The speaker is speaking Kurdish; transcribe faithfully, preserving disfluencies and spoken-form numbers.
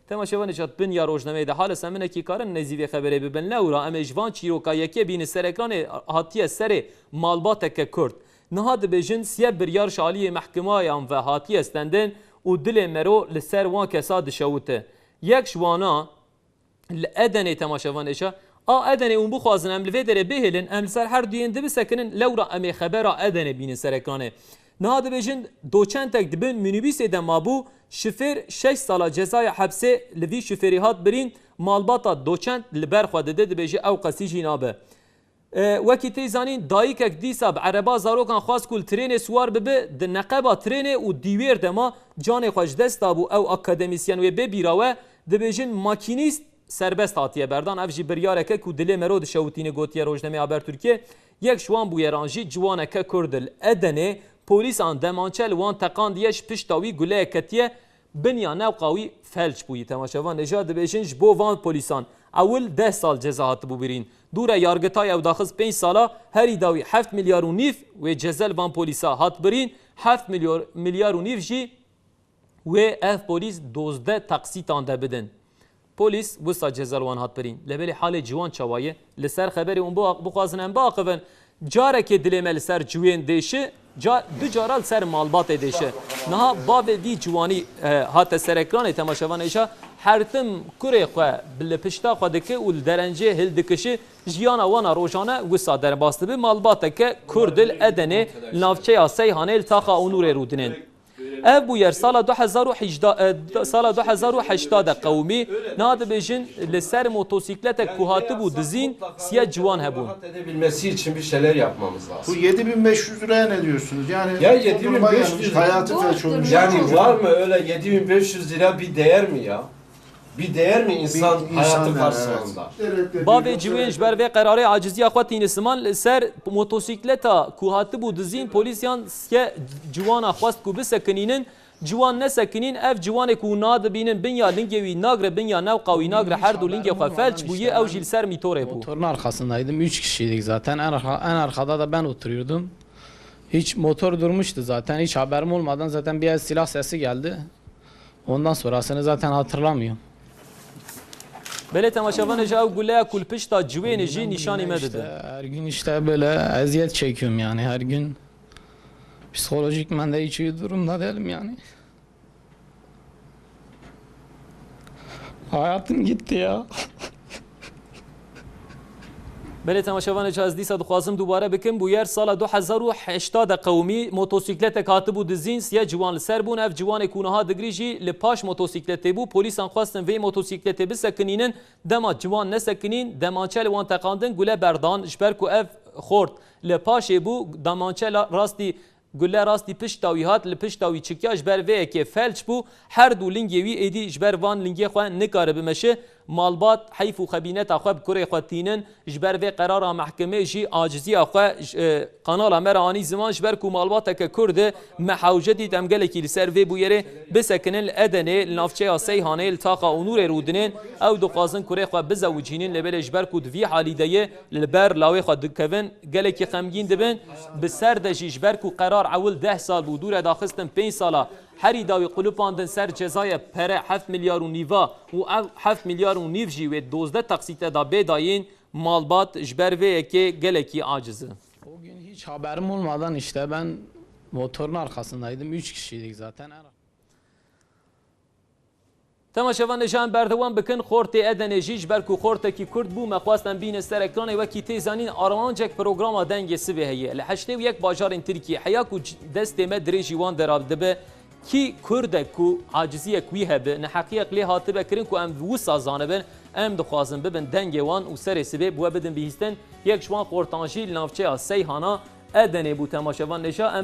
Temaşevanê ca di bin ya rojnameyê de hale se minekî karin nêzî vê xeberê bibin. Lewra em ê ji van çîroka yekê bînin ser ekranê, hatiye serê malbateke Kurd. Niha dibêjin siye biryar ji aliyê mehkemayan ve hatiye stendin û dilê mero li ser wan kesa dişewite. Yek ji wana li Edenê temaşevanê ca, a Edenê hûn bixwazin em li vê derê bihêlin, em li ser her duyên di bisekinin, lewra em ê xebera Edenê bînin ser ekranê. Niha dibêjin, doçentek di bin minîbûsê de mabû, şifêr şeş sala cezaya hepsê li vî şifêrî hat birîn, malbata doçent li ber xwe dide, dibêje ew qesî jî nabe. E, wekî tê zanîn, dayikek dîsa bi ereba zarokan xwest ku li trênê siwar bibe, di neqeba trênê û dîwêr de ma, canê xwe ji dest dabû, ew akademîsyen wê bê bîra we, dibêjin makînîst serbest hatiye berdan. Ev jî biryareke ku dilê mero dişewitîne, gotiye rojnamê Haber Türkiye. Yek ji wan bûyeran jî ciwaneke Kurd li Edenê, polîsan demançe li wan teqandiye, ji pişta wî guleyek ketiye bin ya newqa wî felç bûyî. Temaşevanê ca dibêjin ji bo van polîsan ewil deh sal ceza hatibû birîn. Dûre yargitay ew daxist pênc sala, herî dawî heft milyar û nîv wê ceze li van polîsa hat birîn, heft milyar, milyar û nîv jî wê ev polîs dozdeh taksîtan de bidin. Polîs wisa ceza li wan hat birîn. Lê belê halê ciwan çawa ye? Li ser xeberê hûn biwa-, bixwazin em biaqivin, carekê dilê me li ser ciwên dêşi, ca-, du cara li ser malbatê dêşi. Niha bavê vî ciwanî, e, hate ser ekranê temaşevanê ca, her tim kurê xwe bi li pişta xwe dike û li derencê hildikişi, jiyana wana rojane wisa derbas dibe. Malbateke Kurd li Edenê, li navçeya Seyhanê li taxa Onûrê rûdinên. Ev bûyer sala du hezar û hejdeh, e, sala du hezar û heştê de qewimî, niha dibêjin li ser motosîkletek ku hatibû dizîn, siye ciwan hebûn. Rahat edebilmesi için bir şeyler yapmamız lazım. Bu yedi bin beş yüz liraya ne diyorsunuz? Yani Ya bu duruma yedi bin beş yüz gelmiş, hayatı felç olmuş. Yani var mı öyle yedi bin beş yüz lira bir değer mi ya? Bir değer mi insan Bir insan hayatı değeri, karşısında? Evet. Bavê ciwên ji ber vê qerarê aciziya xwe tîne siman, li ser motosîkleta ku hatibû dizîn, polîsiyan siye ciwana xwest ku bisekinînin, ciwan nesekinîn, ev ciwanê ku nadibînin, bin ya lingê wî nagre, bin ya newqa wî nagre, her du lingê xwe felç bûye, ew jî li ser mîtorê bû. Motorun arkasındaydım. Üç kişiydik zaten. En arka-, en arkada da ben oturuyordum. Hiç motor durmuştu zaten. Hiç haberim olmadan zaten bir el silah sesi geldi. Ondan sonrasını zaten hatırlamıyorum. Belê temaşevanê ji ew guleya ku li pişta ciwênê jî nîşanî me dide. İşte, her gün işte böyle eziyet çekiyorum yani. Her gün psikolojikmen de hiç iyi durumda değilim yani. Hayatım gitti ya. Belê temaşevanê ca, ez dîsa dixwazim dubare bikim. Bûyer sala du hezar û heştê de qewimî, motosîkletek hatibû dizîn, siye ciwan li ser bûn. Ev ciwanê ku niha digirî jî li paş motosîkletê bû. Polîsan xwestin vê motosîkletê bisekinînin. Dema ciwan nesekinîn, demançe li wan teqandin, gule berdan, ji ber ku ev xort li paşê bû, demançe la rastî Gule rastî pişta wî hat, li pişta wî çikiya, ji ber vê yekê felç bû, her du lingê wî êdî ji ber van lingê xwe nikare bimeşe. Malbat heyf û xebîneta xwe bi kurê xwe tînin, ji ber vê qerara mehkemê jî aciziya xwe ji, e, kanala me re anî ziman, ji ber ku malbateke Kurd e, me hewce dît, em gelekî li ser vê bûyerê bisekinin. Li Edenê, li navçeya Seyhanê, li taxa Onûrê rûdinên, ew dixwazin kurê xwe bizewicînin, lê belê ji ber ku di vî halî de ye, li ber lawê xwe dikevin, gelekî xemgîn dibin. Bi ser de jî, ji ber ku qerar ewil deh sal bû, dûre daxistin pênc sala, herî dawî qulipandin ser cezaya pere heft milyar û nîva û ev heft milyar û nîv jî wê dozdeh taksîte da bê dayîn, malbat ji ber vê yekê gelekî aciz e. O gün hiç haberim olmadan işte ben motorun arkasındaydım. Üç kişiydik zaten. Temaşevan, nijan berdewam bikin, xortê Edenê jî, ji ber ku xortekî Kurd bû, me xwest em bînin ser ekranê. Wekî tê zanîn, armancek programa Dengê Sibê heye. Li heştê û yek bajarên Tirkiyê, heya ku c-, destê me dirêjî wan dera dibe, kî Kurd e ku aciziyek wî hebe, neheqiyek lê hatibe kirin ku em wisa zanibin, em dixwazin bibin dengê wan û serê sibê bi we bidin bihîstin. Yek ji wan xortan jî li navçeya Seyhana Edenê bû. Temaşevan, nêja em